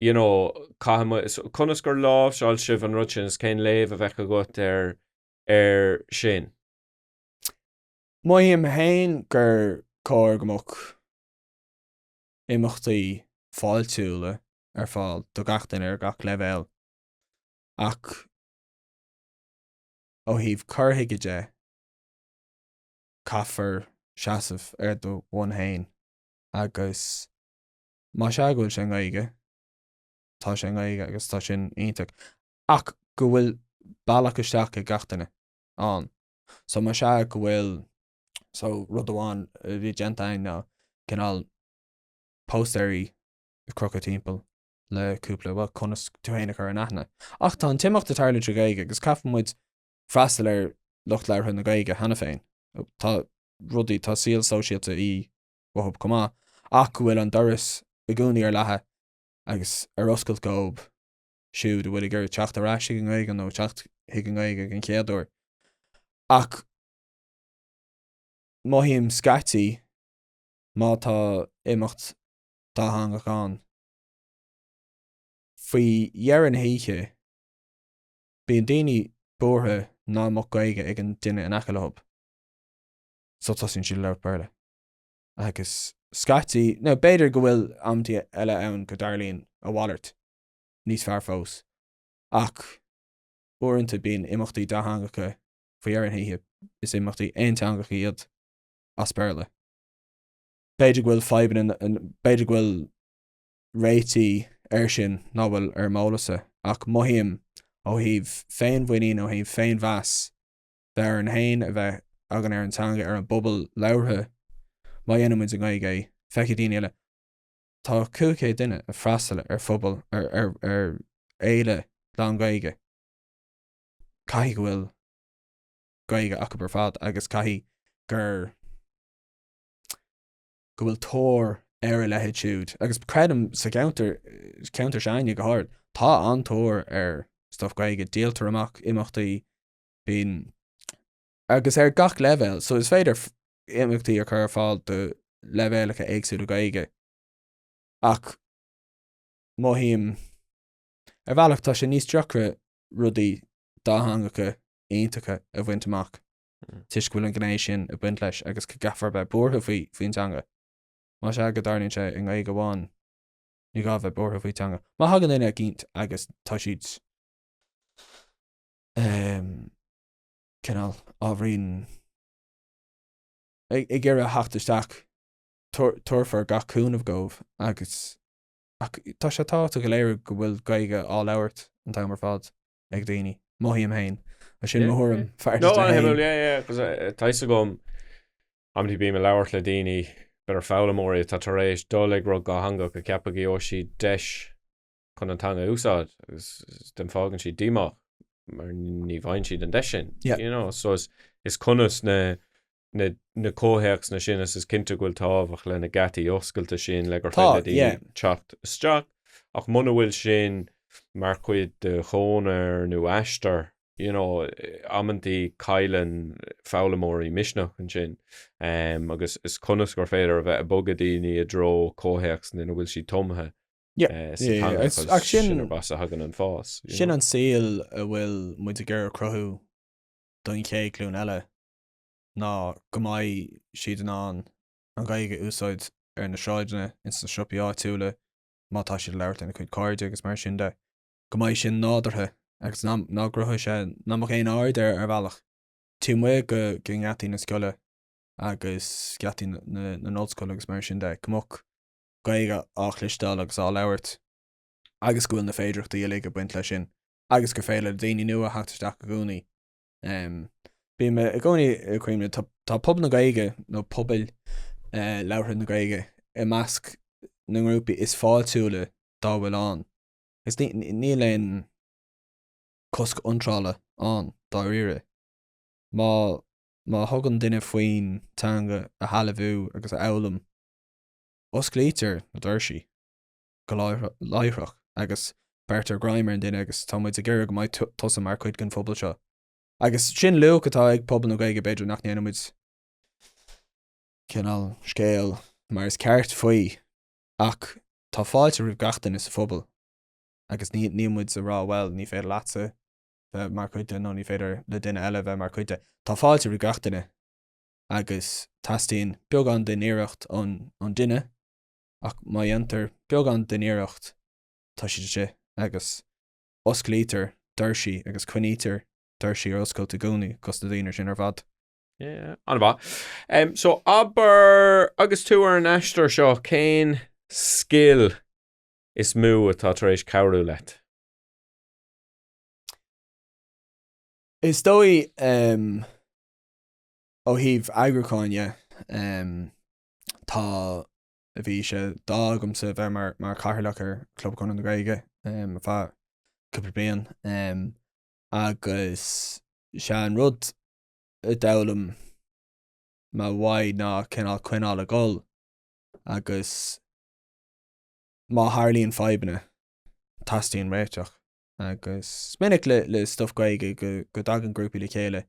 you know, caithfidh muid, so conas gur láimhseáil sibh an rud sin is cén léamh a bheadh agat ar, ar sin? Mothaím féin gur chóir go mbeadh imeachtaí fáiltiúla ar fáil do gach duine ar gach leibhéal ach ó thaobh cur chuige de, caithfear seasamh ar do bhonn féin agus Más ea go bhfuil sé i nGaeilge, tá sé i nGaeilge agus tá sin iontach. Ach go bhfuil bealach isteach ag gach duine ann. So más ea go bhfuil, so rud amháin a bhí déanta againn ná cineál póstaeirí a chrochadh timpeall le cúpla, bhuel, conas tú féin a chur in aithne. Ach tá an t-imeacht ag tarlú trí Ghaeilge agus caithfidh muid freastal ar lucht labhartha na Gaeilge cheana féin. Tá rudaí, tá saol sóisialta i uathub chomh maith, ach go bhfuil an doras i gcónaí ar leathadh agus ar oscailt dhóibh siúd a bhfuil ag iarraidh teacht ar ais chuig an nGaeilge nó teacht chuig an nGaeilge den chéad uair. Ach. Mothaím scaití má tá imeacht dátheangach ann, faoi dheireadh na hoíche, bíonn daoine buartha ná mbeadh Gaeilge ag an duine in aice leo. So tosaíonn siad ag labhairt Béarla. Agus scaití, nó b'fhéidir go bhfuil amantaí eile ann go dtarlaíonn a mhalairt, níos fearr fós. Ach uaireanta bíonn imeachtaí dátheangacha faoi dheireadh na hoíche, is imeachtaí aonteangacha iad as Béarla. B'fhéidir go bhfuil fadhbanna, b'fhéidir go bhfuil réitigh air sin ná bhfuil ar m'eolas-sa, ach mothaím ó thaobh féinmhuinín, ó thaobh féinmheas, bheith orainn féin, a bheith againn ar an teanga, ar an bpobal labhartha, má dhéanann muid i nGaeilge é, feicfidh daoine eile. Tá 500 duine ag freastal ar phobal, ar, ar, ar fhéile lán-Ghaeilge. Caithfidh go bhfuil Gaeilge acu ar fad agus caithfidh gur, go bhfuil tóir ar a leithéid siúd. Agus creidim sa cheantar, ceantar s'againne go háirid, tá an-tóir ar stuff Gaeilge, díoltar amach imeachtaí, bíonn, agus ar gach leibhéal, so is féidir imeachtaí a chur ar fáil do leibhéalacha éagsúla Gaeilge. Ach mothaím, ar bhealach tá sé níos deacra rudaí dátheangacha iontacha a bhaint amach toisc go bhfuil an ghné sin ag baint leis agus go gcaithfear bheith buartha faoi faoin teanga. Más ea go dtarlaíonn sé i nGaeilge amháin, ní gá bheith buartha faoi teanga. Má thagann duine eicínt agus tá siad cineál ábhairín ag iarraidh theacht isteach, tabharfar gach cúnamh dóibh agus ach tá sé tábhachtach a léiriú go bhfuil Gaeilge á labhairt an t-am ar fad ag daoine. Mothaím féin. Sin mo thuairim phearsanta féin. Yeah, yeah, cos tá fhios agam amantaí bím ag labhairt le daoine, b'fhéidir foghlaimeoirí atá tar éis dul ag rud dátheangach ag ceapadh go gheobhaidh siad deis chun an teanga a úsáid agus then fágann siad díomách mar ní bhfaigheann siad an deis sin. Yeah. You know, so is, is conas na, na, na comhthéacsanna sin is is cinnte go bhfuil tábhacht le na geataí oscailte sin le gur Tá, féidir le daoine yeah. teacht isteach ach muna bhfuil sin mar chuid de chonair nó aistear you know, amantaí cailleann foghlaimeoirí misneach ansin um, agus is conas gur féidir a bheith ag bogadh daoine i dtreo comhthéacsanna ina bhfuil siad tumtha Yeah, sa yeah, yeah. teanga It's- cos ach sin- sin arb as a thagann an fás. you Sin know. an saol a bhfuil muid ag iarraidh cruthú don chéad ghlúin eile ná go mbeidh siad in ann an Ghaeilge a úsáid ar na sráideanna, ins na siopaí áitiúla, má tá siad ag labhairt lena gcuid cairde agus mar sin de. Go mbeidh sin nádúrtha agus ná ná gcruthóidh sé, ná mbeadh aon aird air ar bhealach taobh amuigh de de gheataí na scoile agus geataí na na na n-ollscoile agus mar sin de. Go mbeadh Gaeilge á chloisteáil agus á labhairt agus go bhfuil na féidearthachtaí uilig ag baint leis sin agus gur féidir le daoine nua theacht isteach i gcónaí. Bím i gcónaí ag cuimhneamh, tá, tá pobal na Gaeilge nó pobail labhartha na Gaeilge i measc na ngrúpaí is fáiltiúla dá bhfuil ann. Agus níl aon cosc iontrála ann dáiríre. Má, má thugann duine faoin teanga a shealbhú agus a fhoghlaim, osclaítear na doirsí go láithreach agus beirtear greim ar an duine agus tá muid ag iarraidh go mbeidh tusa mar chuid den phobal seo. Agus sin luach atá ag pobal na Gaeilge, b'fhéidir nach ndéanann muid cineál scéal mar is ceart faoi ach tá fáilte roimh gach duine sa phobal agus ní níl muid ag rá bhuel ní féidir leatsa bheith mar chuid de nó ní féidir le duine eile bheith mar chuid de. Tá fáilte roimh gach duine. agus teastaíonn beagán den iarracht ón duine ach má dhéantar beagán den iarracht tá siad istigh agus osclaítear doirsí agus coinnítear doirsí ar oscailt i gcónaí dos na daoine sin ar fad. Yeah, an-mhaith. Um, so abair agus tú ar an aistear seo, cén scil is mó atá tar éis cabhrú leat? Is dóigh um, Ó thaobh eagrúcháin dhe, tá, bhí sé d'ádh agamsa bheith mar mar chathaoirleach ar Chlub Chonradh na Gaeilge ar feadh cúpla bliain agus sé an rud a d'fhoghlaim mé uaidh ná cineál coinneáil ag dul agus má tharlaíonn fadhbanna teastaíonn réiteach agus is minic le le stuff Gaeilge go go dtagann grúpaí le chéile.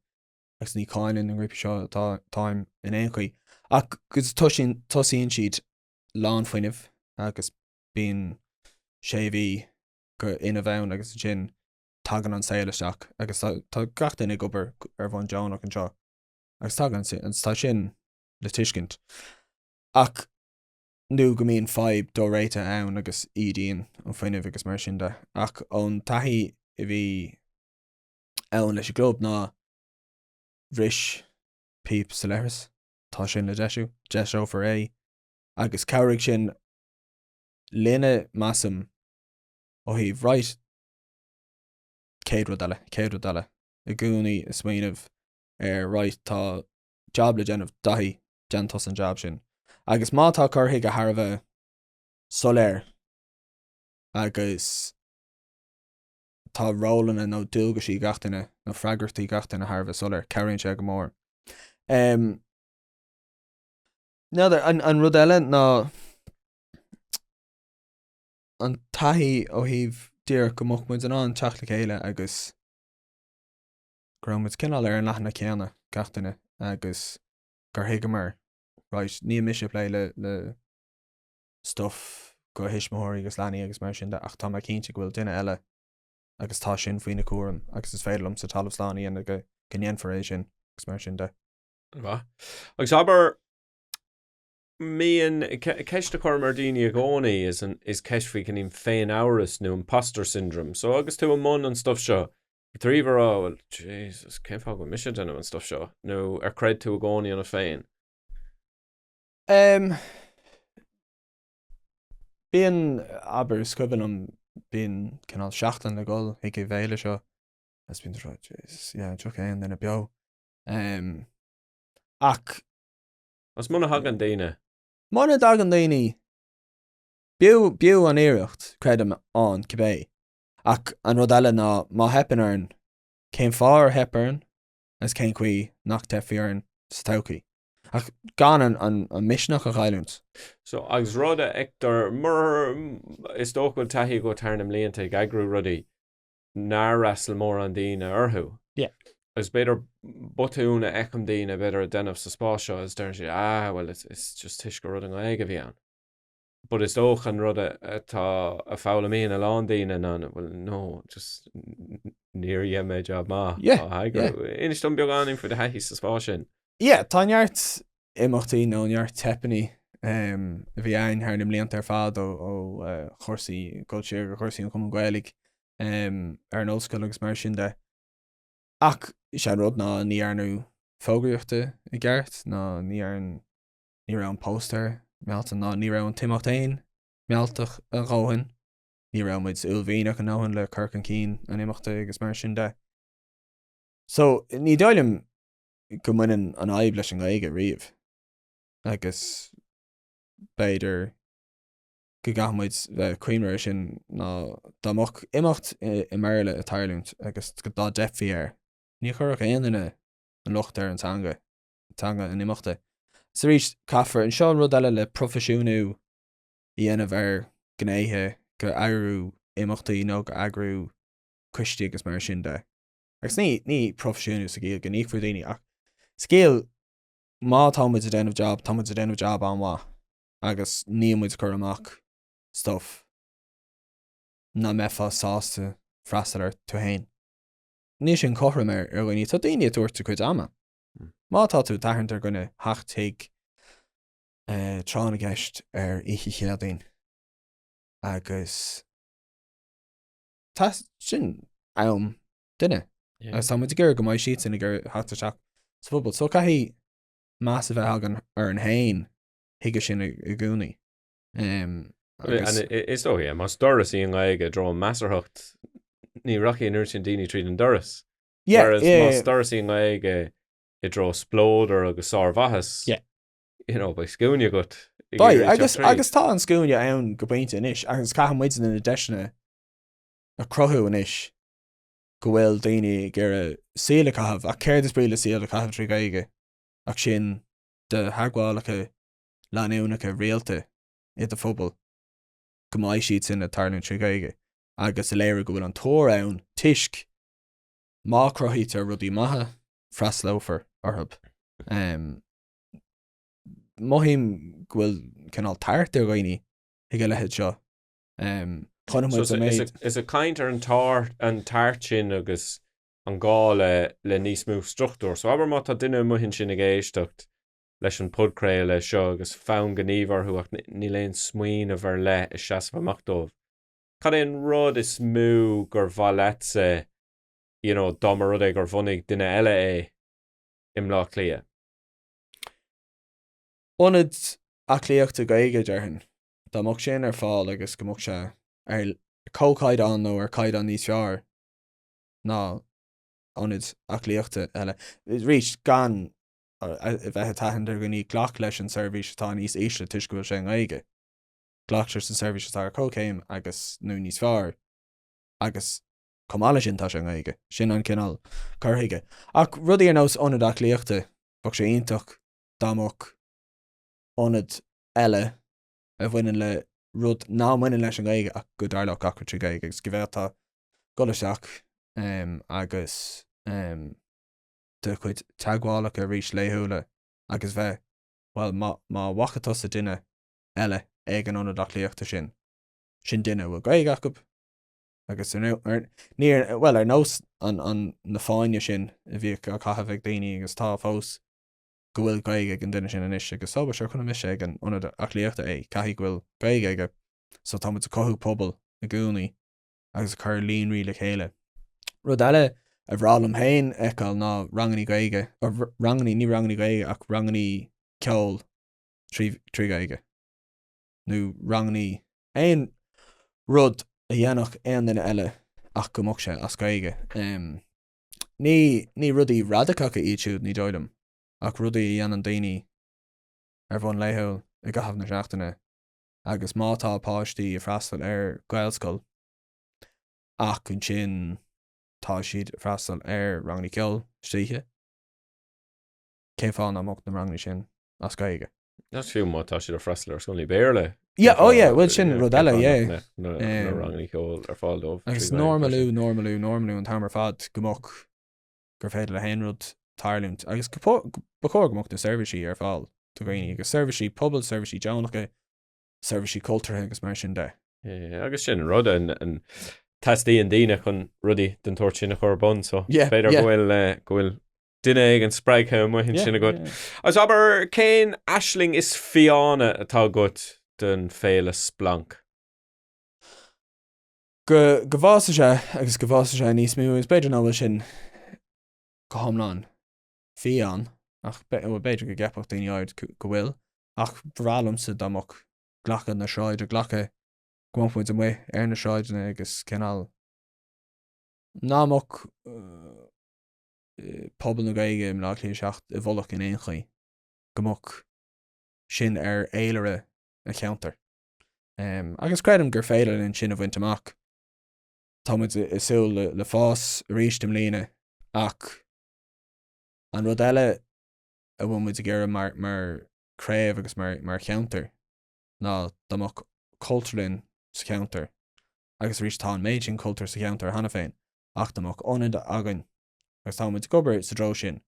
Agus ní cáineadh na ngrúpaí seo atáim in aon chaoi. Ach tosaíonn, tosaíonn siad lán fuinnimh agus bíonn sé mhí de fhuinneamh ann agus ansin tagann an saol isteach agus tá gach duine ag obair ar bhonn deonach anseo agus tagann an, tá sin le tuiscint. Ach nó go mbíonn fadhb dóréite ann agus ídíonn an fuinneamh agus mar sin de. Ach ón taithí a bhí ann leis an gclub ná bhris píp sa leithreas, tá sin le deisiú, deiseofar é agus chabhraigh sin linne measaim ó thaobh right céad rud eile, céad rud eile, i gcónaí ag smaoineamh ar right tá jab le déanamh, Daithí, déan tusa an jab sin. Agus má tá cur chuige thar a bheith soiléir agus tá rólanna nó dualgaisí gach duine nó freagrachtaí gach duine thar a bheith soiléir, cabhraíonn sé go mór. Um, N'fheadar, an, an rud eile ná an taithí ó thaobh díreach go mbeadh muid in ann teacht le chéile agus go raibh muid cineál ar an leathanach céanna, gach duine, agus gur thuigeamar, right, níl mise ag plé le, le stuff do thuismitheoirí agus leanaí agus mar sin de ach tá mé cinnte go bhfuil duine eile agus tá sin faoina cúram agus is féidir liomsa talamh slán a dhéanamh go, go ndéanfar é sin agus mar sin de. Mhaith. Agus abair, mbíonn, ceist a chuirim ar daoine i gcónaí is an, is ceist faoi cineál féin-amhras nó imposter syndrome. So agus tú i mbun an stuff seo, Tú riamh ag rá, well, Jesus, cén fáth go bhfuil mise ag déanamh an stuff seo? Nó ar chreid tú i gcónaí ionat féin? Em, bíonn, abair, is cuimhin liom, bíonn cineál seachtain le dhul chuig an bhféile seo agus bíonn tú ag rá, Jesus, yeah, an dtiocfaidh aon duine beo? Em, ach. Agus muna thagann daoine? Muna dtagann daoine, b'fhiú, b'fhiú an iarracht, creidim, ann, cibé. Ach an rud eile ná, má theipeann orainn, cén fáth ar theip orainn agus cén chaoi nach dteipfí orainn sa todhchaí? Ach gan an an misneach a chailliúint. So, agus rud a fheictear, mar is dócha go bhfuil taithí agat thar na mblianta ag eagrú rudaí nár fhreastail mórán daoine orthu. Yeah. Agus b'fhéidir botún a fheicim daoine b'fhéidir ag déanamh sa spás seo is deireann siad, ah, well, it's, it's just toisc gur rud i nGaeilge a bhí ann. But is dócha an rud atá, a foghlaimíonn a lán daoine ná, well no, just níor dhein mé jab maith á eagrú. Inis dom beagáinín faoi do thaithí sa spás sin. Yeah, tá neart imeachtaí nó neart teipeanna a bhí ann thar na mblianta ar fad ó chúrsaí, dul siar go chúrsaí an Chumainn Ghaelaigh ar an ollscoil agus mar sin de. Ach is é an rud ná ní dhearnadh fógraíocht i gceart ná ní dhearn Ní raibh an póstaer mealltach ná ní raibh an t-imeacht féin mealltach a dhóthain. Ní raibh muid uaillmhianach a ndóthain le cur chun cinn an imeachta agus mar sin de. So, ní dóigh liom go mbaineann an fhadhb leis an nGaeilge riamh agus b'fhéidir go gcaithfidh muid bheith cuimhneach air sin ná dá mbeadh imeacht i mBéarla ag tarlúint agus dá dteipfí air, ní chuirfeadh aon duine an locht ar an teanga. teanga an imeachta. Is arís, caithfear, anseo an rud eile le proifisiúnú a dhéanamh ar ghnéithe de eagrú imeachtaí nó de eagrú coistí agus mar sin de. Agus ní, ní proifisiúnú sa gciall go n-íocfar daoine ach sa gciall má tá muid ag déanamh jab, tá muid ag déanamh jab an-mhaith agus níl muid ag cur amach stuff nach mbeifeá sásta freastal air tú féin. Níl sin cothrom ar dhaoine. Tá daoine ag tabhairt a cuid ama. Má tá tú ag tathant ar dhuine theacht chuig tráth na gceist ar oíche Chéadaoin agus tá sin am duine agus tá muid ag iarraidh go mbeidh siadsan ag iarraidh theacht isteach sa phobal. So caithfidh meas a bheith againn orainn féin chuige sin i gcónaí. Agus is dóigh, más doras í an Ghaeilge i dtreo an measarthacht, ní rachaidh an oiread sin daoine tríd an doras. Yeah, Whereas yeah, más yeah. doras í an Ghaeilge i dtreo spleodar agus sármhaitheas, Yeah. you know, beidh scuaine agat ag Beidh, iarraidh agus, teacht tríd. agus tá an scuaine ann go pointe anois agus caithfidh muidne na deiseanna a chruthú anois go bhfuil daoine ag iarraidh saol a chaitheamh ach céard is brí le saol a chaitheamh trí Ghaeilge ach sin do theagmhálacha leanúnacha rialta i do phobal go mbeidh siad sin ag tarlúint trí Ghaeilge agus a léiriú go bhfuil an tóir ann toisc má chruthaítear rudaí maithe. Freastalófar orthu. Mothaím go bhfuil cineál tart ar dhaoine ag a leithéid seo. Chonaic muid an méid. Is ag caint ar an tart sin agus an gá le le níos mó struchtúr. So abair má tá duine amuigh ansin ag éisteacht leis an podchraoladh seo agus fonn gnímh orthu ach níl aon smaoineamh ar leith ag seasamh amach dóibh. Cad é an rud is mó gur mhaith leatsa you know dá mba rud é gur bhunaigh duine eile é i mBleá Cliath? Ionad aclaíochta Gaeilge, déarfainn. Dá mbeadh sin ar fáil agus go mbeadh sé ar comhchaighdeán nó ar chaighdeán níos fearr ná ionaid aclaíochta eile. Arís, gan a bheith ag tathant ar dhaoine glac leis an seirbhís atá níos ísle toisc go bhfuil sé i nGaeilge. Glac leis an seirbhís atá ar comhchéim agus, nó níos fearr agus chomh maith leis sin tá sé i nGaeilge. Sin an cineál cur chuige. Ach rudaí ar nós ionad aclaíochta, bheadh sé iontach dá mbeadh ionad eile a bhaineann le rud ná mbaineann leis an nGaeilge ach go dtarlódh gach rud trí Ghaeilge agus go bhféadfá dul isteach agus do chuid teagmhálacha arís laethúla agus bheith, bhuel, má bhfaca tusa duine eile ag an ionad aclaíochta sin, sin duine a bhfuil Gaeilge acu agus ní, bhuel, ar nós an na fáinne sin a bhíodh á caitheamh ag daoine agus atá fós, go bhfuil Gaeilge ag an duine sin anois agus oh, sure chonaic mise ag an ionad aclaíochta é, caithfidh go bhfuil Gaeilge aige. So tá muid ag cothú pobal i gcónaí agus ag cur líonraí le chéile. Rud eile a bhreá liom féin a fheiceáil ná rangannaí Gaeilge, rangannaí, ní rangannaí Gaeilge ach rangannaí ceoil trí Ghaeilge nó rangannaí, aon rud a dhéanfadh aon duine eile ach go mbeadh sé as Gaeilge. Ní, ní rudaí radacacha iad siúd, ní dóigh liom, ach rudaí a dhéanann daoine ar bhonn laethúil i gcaitheamh na seachtaine agus má tá páistí ag freastal ar Ghaelscoil ach ansin tá siad ag freastal ar rangannaí ceoil istoíche, cén fáth nach mbeadh na rangannaí sin as Gaeilge? Is fiú má tá siad ag freastal ar scoileanna Béarla. Yeah, oh yeah, bhuel sin rud eile, yeah. Na rangannaí ceoil ar fáil dóibh. Agus normalú, normalú, normalú an t-am ar fad go mbeadh gur féidir le haon rud tarlúint agus ba chóir go mbeadh na seirbhísí ar fáil do dhaoine agus seirbhísí pobail, seirbhísí deonacha, seirbhísí cultúrtha agus mar sin de. Yeah, agus sin an rud, an teastaíonn daoine chun rudaí den tsórt sin a chur ar bun, so b'fhéidir go bhfuil eh, go bhfuil duine éigin spreagtha amuigh ansin agat. Agus abair, cén aisling is fiáine atá agat don féile Splanc? Go go bhfásfaidh sé agus go bhfásfaidh sé níos mó agus b'fhéidir nach bhfuil sin go hiomlán fiáin ach b'fhéidir go gceapfadh daoine áirid go bhfuil ach ba bhreá liomsa dá mbeadh glacadh na sráide, glacadh go mbeadh muid amuigh ar na sráideanna agus cineál nach mbeadh pobal na Gaeilge i mBleá Cliath 7 i bhfolach in aon chaoi, go mbeadh sin ar fhéilire an cheantair. Agus creidim gur féidir linn sin a bhaint amach. Tá muid ag súil le fás arís i mbliana ach an rud eile a bhfuil muid ag iarraidh mar, mar craobh agus mar, mar cheantar ná dá mbeadh cultúrlann sa cheantar agus arís tá an méid sin cultúir sa cheantar cheana féin ach dá mbeadh ionad againn agus tá muid ag obair sa dtreo sin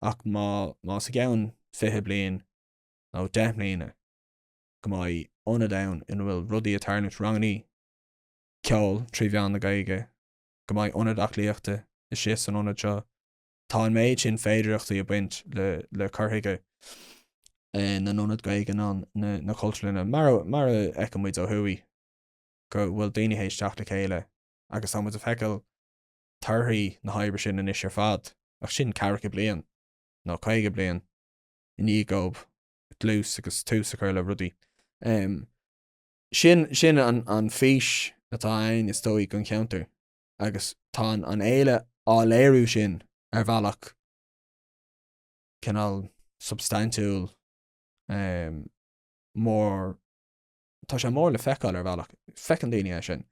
ach má, más i gceann 20 bliain nó 10 mbliana go mbeidh ionad ann ina bhfuil rudaí ag tarlúint, rangannaí ceoil trí mheán na Gaeilge, go mbeidh ionad aclaíochta istigh san ionad seo. Tá an méid sin féidearthachtaí ag baint le le cur chuige na n-ionad Gaeilge ná na cultúrlanna, mar a mar a fheiceann muid ó thuaidh, go bhfuil daoine théis teacht le chéile agus tá muid ag feiceáil torthaí na hoibre sin anois ar fad, ach sin ceathracha bliain nó 50 bliain i ndiaidh dóibh dlús agus tús a chur le rudaí. Sin sin an an fís atá ann is dóigh don cheantar agus tá an an fhéile á léiriú sin ar bhealach cineál substaintiúil mór, tá sé mór le feiceáil ar bhealach, feiceann daoine é sin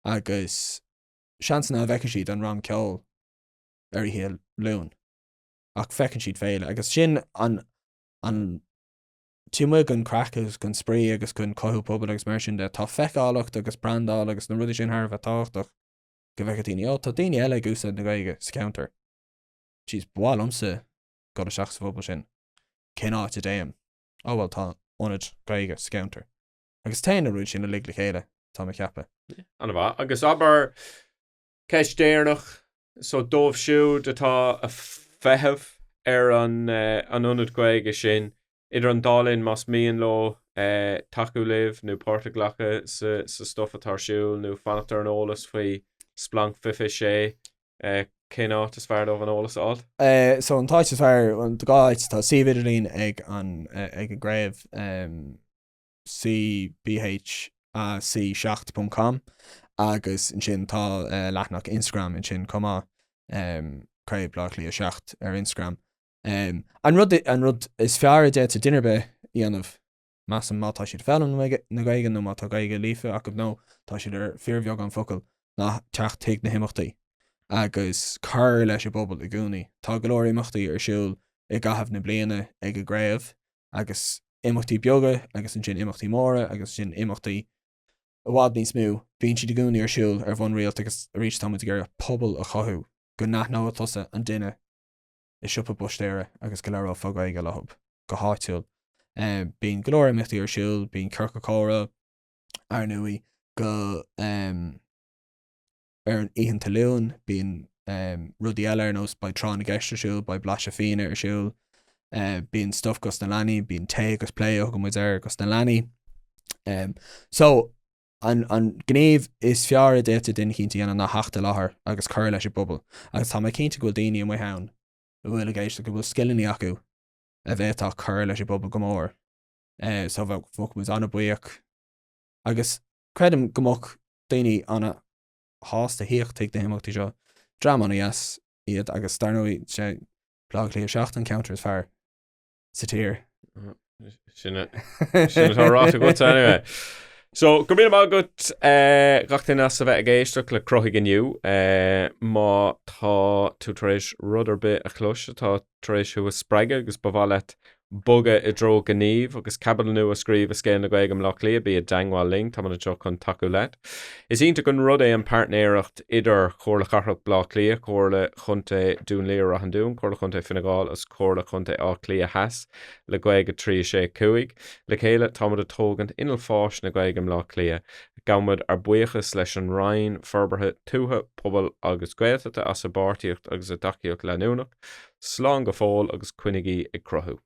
agus seans nach bhfeicfidh siad an rang ceoil ar oíche Luain ach feiceann siad féile agus sin an an taobh amuigh den chraic agus den spraoi agus den chothú pobail agus mar sin de, tá feiceálacht agus brandáil agus na rudaí sin thar a bheith tábhachtach go bhfeicfidh daoine, ó tá daoine eile ag úsáid na Gaeilge sa cheantar. Jeez, ba mhaith liomsa dul isteach sa phobal sin. Cén áit a dtéim? Ó bhuel tá ionad Gaeilge sa gceantar. Agus téann na rudaí sin uilig le chéile, tá mé ag ceapadh. An-mhaith. Agus abair, ceist deireanach, so dóibh siúd atá ag feitheamh ar an ionad Gaeilge sin, idir an dá linn, más mian leo tacú libh nó páirt a ghlacadh sa stuif atá ar siúl nó fanacht ar an eolas faoi Splanc 26, cén áit is fearr dóibh an eolas a fháil? So an t-áit is fearr, an dá áit, tá suíomh idirlín ag an ag an gcraobh, cbhac7 ponc com agus ansin tá leathanach Instagram ansin chomh maith, Craobh Bleá Cliath 7 ar Instagram. An rud, an rud is fearr a d'fhéadfadh duine ar bith a dhéanamh, measaim, má tá siad ag foghlaim na Gaeilge nó má tá Gaeilge líofa acu nó tá siad ar fíorbheagán focal, ná teacht chuig na himeachtaí agus cur leis an bpobal i gcónaí. Tá go leor imeachtaí ar siúl i gcaitheamh na bliana ag an gcraobh agus imeachtaí beaga agus ansin imeachtaí móra agus ansin imeachtaí i bhfad níos mó. Bíonn siad i gcónaí ar siúl ar bhonn rialta agus arís tá muid ag iarraidh pobal a chothú, go n-aithneoidh tusa an duine i siopa búistéara agus go labhrófá Gaeilge leo go háitiúil. Bíonn go leor imeachtaí ar siúl, bíonn ciorcal comhrá, ar ndóigh, go ar an oícheanta Luain, bíonn rudaí eile ar nós beidh tráth na gceist ar siúl, beidh blaiseadh fíona ar siúl, bíonn stuff dos na leanaí, bíonn tae agus plé a thugann muid air dos na leanaí. So, An gníomh is fearr a d'fhéadfadh duine eicínt a dhéanamh ná theacht i láthair agus cur leis an bpobal. Agus tá mé cinnte go bhfuil daoine amuigh ann a bhfuil ag éisteacht go bhfuil scileanna acu a bhféadfadh cur leis an bpobal go mór. So bheadh muid an-bhuíoch. Agus creidim go mbeadh daoine an-shásta thíocht chuig na himeachtaí seo. Dream an-dheas iad agus dar ndóigh sé Baile Átha Cliath 7 an ceantar is fearr. sa tír. Sin atá ráite agat anyway. So, go raibh míle maith agat eh, gach duine as a bheith ag éisteacht le Cruthaigh inniu. Eh, má tá tú tar éis rud ar bith a chlos atá tar éis thú a spreagadh agus ba mhaith leat bogadh i dtreo gnímh agus caibidil nua a scríobh i scéal na Gaeilge i mBleá Cliath, bí i dteangmháil linn, táimid anseo chun tacú leat. Is iontach an rud é an pairtnéireacht idir Chomhairle Chathrach Bhaile Átha Cliath, Comhairle Chontae Dún Laoghaire-Ráth an Dúin, Comhairle Chontae Fine Gall agus Comhairle Chontae Átha Cliath Theas le Gaeilge 3 6 5. Le chéile, táimid ag tógaint inneall fáis na Gaeilge i mBleá Cliath. Gabhaimid ár buíochas leis an Roinn Forbartha Tuaithe, Pobail agus Gaeltachta as a bpáirtíocht agus a dtacaíocht leanúnach. Slán go fóill agus coinnigí ag cruthú.